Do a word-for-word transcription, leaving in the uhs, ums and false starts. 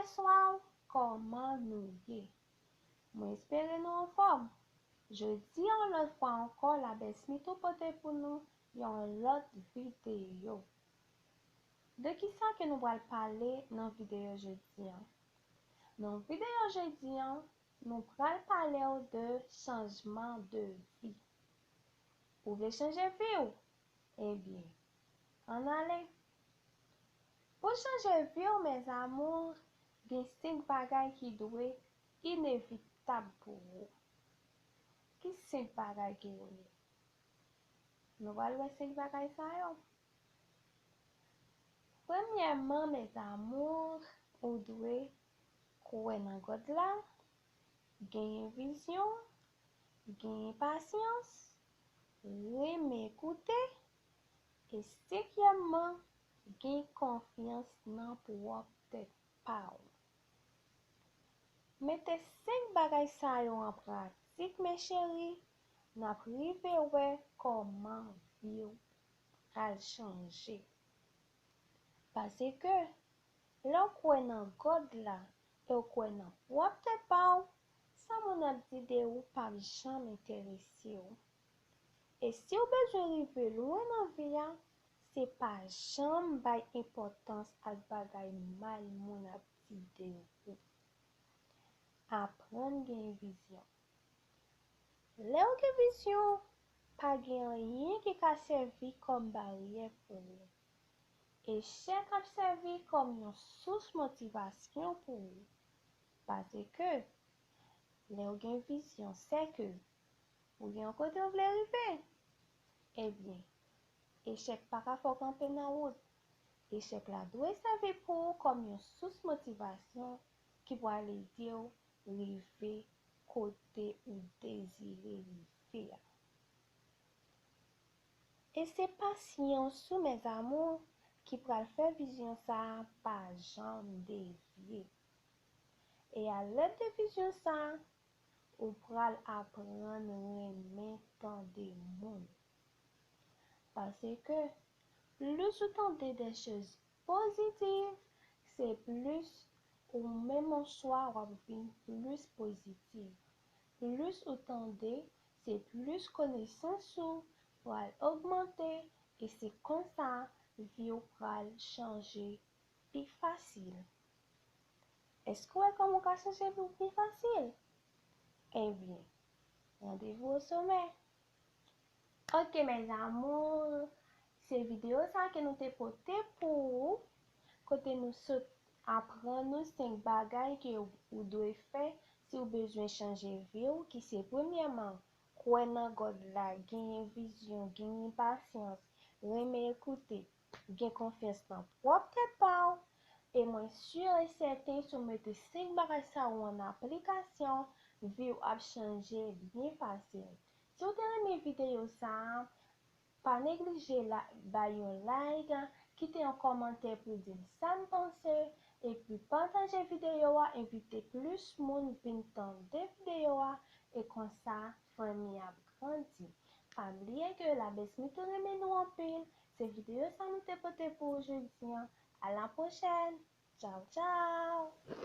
Bonswa, kòman nou ye? Mwen espere nou anfòm. Jodi a, yon lòt fwa ankò, Labès Mitou pote pou nou yon lòt videyo. De kisa ke nou pral pale nan videyo jodi a? Nan videyo jodi a, nou pral pale w de chanjman de vi. Ou vle chanje vi w? Ebyen, ann ale. Pou chanje vi w, mes amours, gen senk bagay ki dwe inevitab pou ou. Ki senk bagay ke yo ye? Nou pral wè senk bagay sa yo. Premyèman, mes amours, ou dwe kwè nan God la, genyen vizyon, genyen pasyans, renmen koute, e senkyèmman, gen konfyans nan pwòp tèt pa w. Mete senk bagay sa yo an pratik, mes chéries, n ap rive wè kòman vi w pral chanje. Paske, lè w kwè nan God la e w kwè nan pwòp tèt pa w, sa moun ap di de ou p ap janm enterese w. E si w bezwen rive lwen nan vi a, se pa janm bay enpòtans ak bagay mal moun ap di de ou. Aprann gen vizyon. Lè w gen vizyon, pa gen anyen ki ka sèvi kòm baryè pou ou. Echèk ap sèvi kòm yon sous motivasyon pou ou. Paske, lè w gen vizyon, sèke ou gen yon kote w vle rive. Ebyen, echèk pa ka fè w kanpe nan wout. Echèk la dwe sèvi pou ou kòm yon sous motivasyon ki pral ede w rive kote ou dezire rive a. E se pasyans ou, mes amours, ki pral fè vizyon sa a pa janm devye. E a lèd de vizyon sa a, ou pral aprann renmen tande moun. Paske plis ou tande de choz pozitiv, se plis ou menm an swa w ap vin plis pozitiv. Plis ou tande, se plis konesans ou pral ogmante, e se konsa vi w pral chanje pi fasil. Èske w wè kòman w ka chanje vi w pi fasil? Ebyen, randevou o somè. Ok, mes amours, se videyo sa ke nou te pote pou ou, kote nou sot aprann nou senk bagay ke ou dwe fè si w bezwen chanje vi w, ki se premyèman, kwè nan God la, genyen vizyon, genyen pasyans, renmen ekoute, gen konfyans nan pwòp tèt pa w. E mwen si e sèten, si w mete senk bagay sa yo an aplikasyon, vi w ap chanje byen fasil. Si w te renmen videyo sa a, pa neglije la, bay yon like, kite yon kòmantè pou di m sa n panse, epi pataje videyo a, envite plis moun vin tande videyo a, e konsa fanmi ap grandi. Pa bliye ke Labès Mitou renmen nou anpil. Se videyo sa nou te pote pou ou jodi a. A la pwochèn! Tchaw, tchaw!